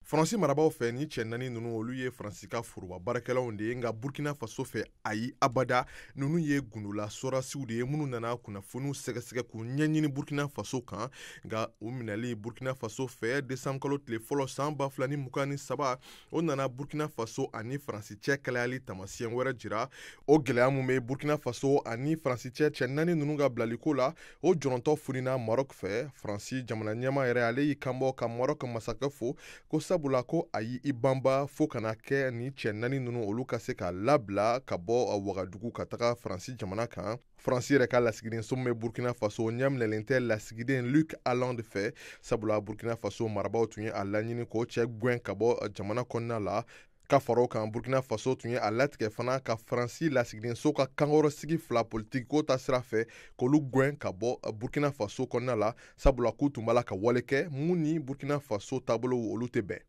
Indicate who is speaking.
Speaker 1: Faransi marabaaw fɛ, ni cɛ naani ninnu, olu ye Faransi ka foroba baarakɛlaw de ye, nka Burkina Faso fɛ, ayi, abada. Ninnu ye gundola sɔrɔdasiw de ye minnu nana kunnafoniw sɛgɛsɛgɛ k'u ɲɛɲini Burkina Faso kan. Nka u minɛli Burkina Faso fɛ desanburu kalo tile fɔlɔ san 2023, o nana Burkina Faso ani Faransi cɛ kalayali taamasiyɛn wɛrɛ jira. O gɛlɛya mun bɛ Burkina Faso ani Faransi cɛ, cɛ naani ninnu ka bilaliko la, o jɔrɔntɔ funina Maroc fɛ. Faransi jamana ɲɛmaa yɛrɛ, ale y'i kanbɔ ka Maroc masakɛ fo ko sabula ko a y'i banba fo kana kɛ ni cɛ naani ninnu, olu ka se ka labila ka bɔ Wagadugu ka taga Faransi jamana kan. Faransi yɛrɛ ka lasigidenso min bɛ Burkina Faso, ɲɛminɛlen tɛ lasigiden Luc Alphand fɛ, sabula Burkina Faso marabaaw tun ye a laɲini k'o cɛ gwɛn ka bɔ jamana kɔnɔna la. Ka fara o kan, Burkina Faso tun ye a latigɛ fana ka Faransi lasigidenso ka kankɔrɔsigi fila, politikiko ta sira fɛ, k'olu gwɛn ka bɔ Burkina Faso kɔnɔna la, sabula k'u tun b'a la ka wale kɛ mun ni Burkina Faso taabolow olu tɛ bɛn.